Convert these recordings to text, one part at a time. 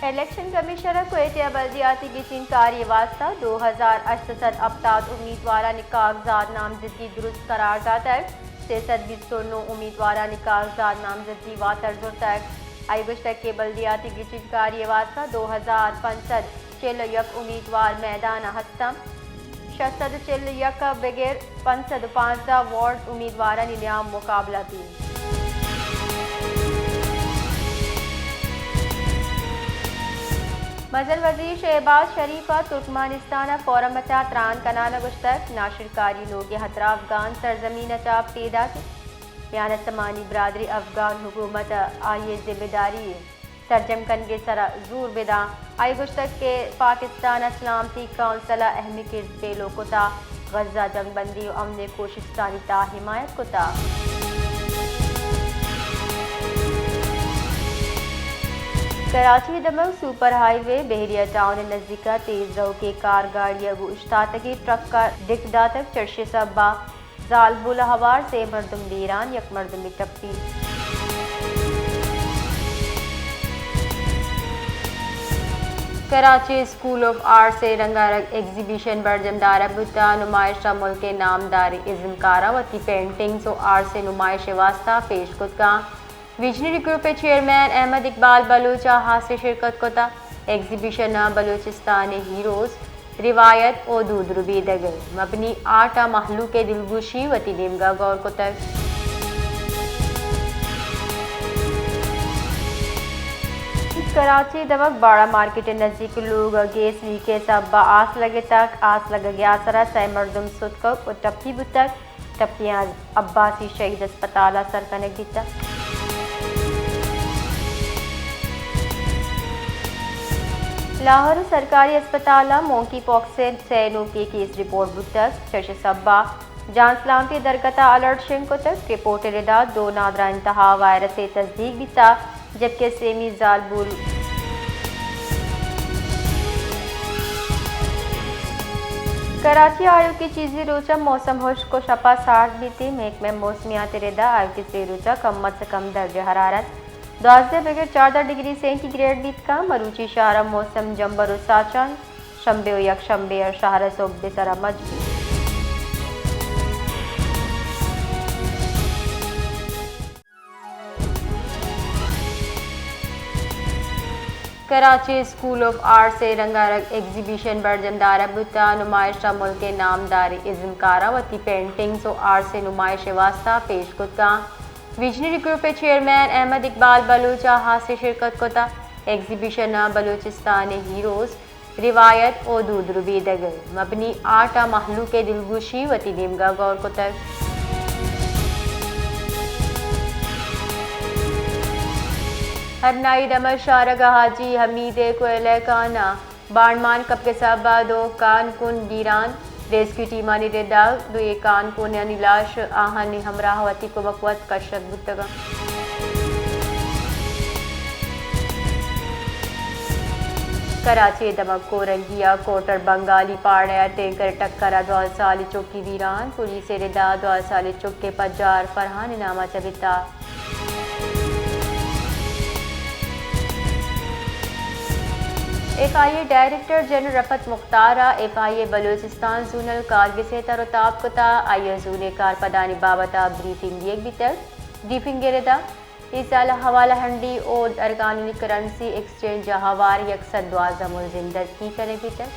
Election commissioner ءَ کوئٹہ ءَ بلدیاتی گچین کاری ءِ واستہ دو ہزار ہشت سد ہپتاد امیدوارانی کاغذات نامزدگی درست قرار داتگ، سے سد بیست ءُ نو امیدوارانی کاغذات نامزدگی واتر زرتگ۔ آئی ءَ گوشتگ کہ بلدیاتی گچین کاری ءِ واستہ دو ہزار پنچ سد چل ءُ یک امیدوار میدان ءَ ہست انت۔ شش سد ءُ چل ءُ یک ءَ بگر پنچ سد ءُ پانزدہ وارڈ امیدوارانی نیام مقابلہ بیت۔ مزن وزیر شہباز شریف ءَ ترکمانستان ءِ فورم ءِ تہا تران کنان ءَ گوشتگ، ناشرکاری لوگ ءِ ہترہ افغان سرزمین ءَ چہ پیداک انت، میان استمانی برادری افغان حکومت ءَ آئی ءِ ذمہ داری سرجم کنگ ءِ سرا زور بداں۔ آئی ءَ گوشتگ کہ پاکستان ءَ سلامتی کونسل ءَ اہمی کرد پیلو کتگ، غزہ جنگ بندی ءُ امن ءِ کوشستانی تہا حمایت کتگ۔ کراچی دمگ سپر ہائی وے بحریہ ٹاؤن ءِ نزیک ءَ تیز روکیں کار گاڑی ءَ گوں اوشتاتگیں ٹرک ءَ ڈک داتگ، چرشی سبب ءَ زالبول ءَ ہوار سے مردم بیران، یک مردمے ٹپی۔ کراچی اسکول آف آرٹس ءِ رنگا رنگ ایگزیبیشن برجم دارگ بوتگ، نمائش ءَ ملک ءِ نامداریں ازمکاراں وتی پینٹنگز ءُ آرٹس ءِ نمائش ءِ واستہ پیش کتگ۔ ویژنری گروپ ءِ چیئرمین احمد اقبال بلوچ ءَ ہاسیں شرکت کتگ۔ ایگزیبیشن ءَ بلوچستان ءِ ہیروز، روایت ءُ دود ربیدگ ءَ مبنی آرٹ ءَ مہلوک ءِ دلگوشی وتی نیمگ ءَ گور کتگ۔ کراچی دمگ باڑہ مارکیٹ ءِ نزیک لوگ ءَ گیس لیک ءِ سبب ءَ آس لگتگ۔ آس لگگ ءِ آسر ءَ سئے مردم ستکگ ءُ ٹپی بوتگ۔ ٹپیاں عباسی شہید اسپتال ءَ سر کنگ بیتگ۔ لاہور ءِ سرکاری اسپتال ءَ مونکی پاکس ءِ سئے نوکیں کیس رپورٹ بوتگ۔ چرشی سبب ءَ جان سلامتی درگت ءَ الرٹ شنگ کتگ۔ رپورٹ ءِ ردا دو نادراہانی تہا وائرس ءِ تصدیق بیتگ، جبکہ سیمی زالبول۔ کراچی ءَ آیوکیں چیزے روچ ءَ موسم ہشک ءُ شپ ءَ سارت بیت۔ محکمہ موسمیات ءِ ردا آیوکیں سے روچ ءَ کم از کم درجہ حرارت دوازدہ بگر چاردہ ڈگری سینٹی گریڈ بیت کنت۔ مروچی شہر ءِ موسم جمبر ءُ ساچ انت۔ شنبے ءُ یک شنبے ءَ شہر ءِ سہب ءِ سرا مچ بیت۔ کراچی اسکول آف آرٹس ءِ رنگا رنگ ایگزیبیشن برجم دارگ بوتگ۔ نمائش ءَ ملک ءِ نامداریں ازمکاراں وتی پینٹنگز ءُ آرٹس ءِ نمائش ءِ واستہ پیش کتگ۔ ویژنری گروپ ءِ چیئرمین احمد اقبال بلوچ ءَ ہاسیں شرکت کتگ۔ ایگزیبیشن ءَ بلوچستان ءِ ہیروز، روایت ءُ دود ربیدگ ءَ مبنی آرٹ ءَ مہلوک ءِ دلگوشی وتی نیمگ ءَ گور کتگ۔ ہرنائی دمگ شارگ ءَ حاجی حمید ءِ کوئلہ کان ءَ بانڈمان کپگ ءِ سبب ءَ دو کان کن بیران۔ ریسکیو ٹیمانی ردا دوئیں کان کنانی لاش آہانی ہمراہ وتی کمک وت کشگ بوتگ انت۔ کراچی ءِ دمگ کورنگی ءَ کوٹر بنگالی پاڑہ ءَ ٹینکر ءِ ٹکر ءَ دوازدہ سالی چکی بیران۔ پولیس ءِ ردا دوازدہ سالی چک ءِ پجار فرحان ءِ نام ءَ چہ بیتگ۔ ایف آئی اے ڈائریکٹر جنرل رفعت مختار ءَ ایف آئی اے بلوچستان زونل کارگس ءِ تر ءُ تاب کتگ۔ آئی ءَ زون ءِ کارپدانی بابت ءَ بریفنگ دیگ بیتگ۔ بریفنگ ءِ ردا اے سال ءِ حوالہ ہنڈی ءُ غیرقانونی کرنسی ایکسچینج ءَ ہوار یک سد دوازدہ ملزم دزگیر کنگ بیتگ۔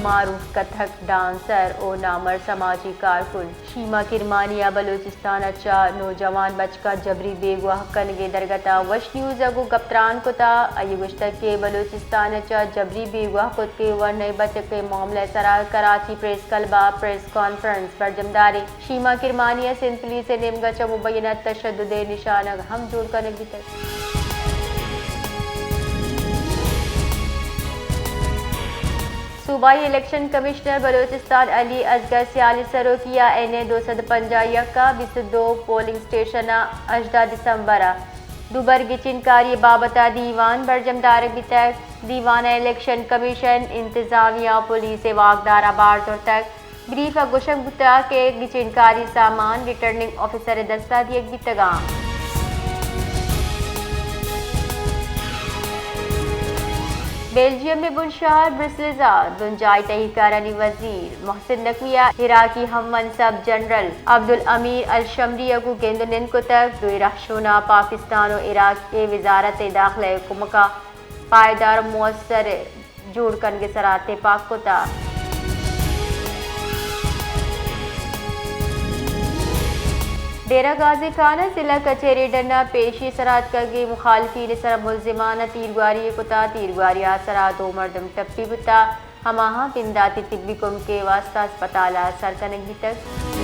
معروف کتھک ڈانسر ءُ نامور سماجی کارکن شیما کرمانی ءَ بلوچستان ءَ چہ نوجوان بچک ءَ جبری بیگواہ کنگ ءِ درگت ءَ وش نیوز ءَ گوں گپ تران کتگ۔ آئی ءَ گوشتگ کہ بلوچستان ءَ چہ جبری بیگواہ کتگیں ورنائیں بچک ءِ معاملہ ءِ سرا کراچی پریس کلب ءَ پریس کانفرنس برجم داریں۔ شیما کرمانی ءَ سندھ پولیس ءِ نیمگ ءَ چہ مبینہ تشدد ءِ نشانگ ہم جوڑ کنگ بیتگ۔ صوبائی الیکشن کمشنر بلوچستان علی اصغر سیال ءِ سروکی ءَ این اے دو سد پنجاہ یک ءِ بیست ءُ دو پولنگ اسٹیشن ءَ ہژدہ دسمبر ءَ دوبر گچین کاری ءِ بابت ءَ دیوان برجم دارگ بیتگ۔ دیوان ءَ الیکشن کمیشن، انتظامیہ ءُ پولیس ءِ واکدار ءَ بہر زرتگ۔ بریف ءَ گوشگ بوتگ کہ گچینکاری سامان ریٹرننگ آفیسر ءِ دست ءَ دیگ بیتگ اَنت۔ بیلجیم ءِ بنشہر برسلز ءَ بنجاہی تہی کارانی وزیر محسن نقوی ءَ عراقی ہم منصب جنرل عبدالامیر الشمری ءَ گوں گند ءُ نند کتگ۔ دوئیں رہشوناں پاکستان ءُ عراق ءِ وزارت داخلہ ءِ کمک ءَ پائیدار ءُ مؤثر جوڑ کنگ ءِ سرا تپاک کتگ۔ ڈیرہ غازی خان ءِ ضلع کچہری ڈن ءَ پیشی ءِ سرا اتکگیں مخالفین ءِ سرا ملزمان ءَ تیرگواری کتگ۔ تیرگواری ءِ سرا دو مردم ٹپی بوتگ، ہماہاں بنداتی طبی کمک ءِ واستہ ہسپتال ءَ سر کنگ بیتگ۔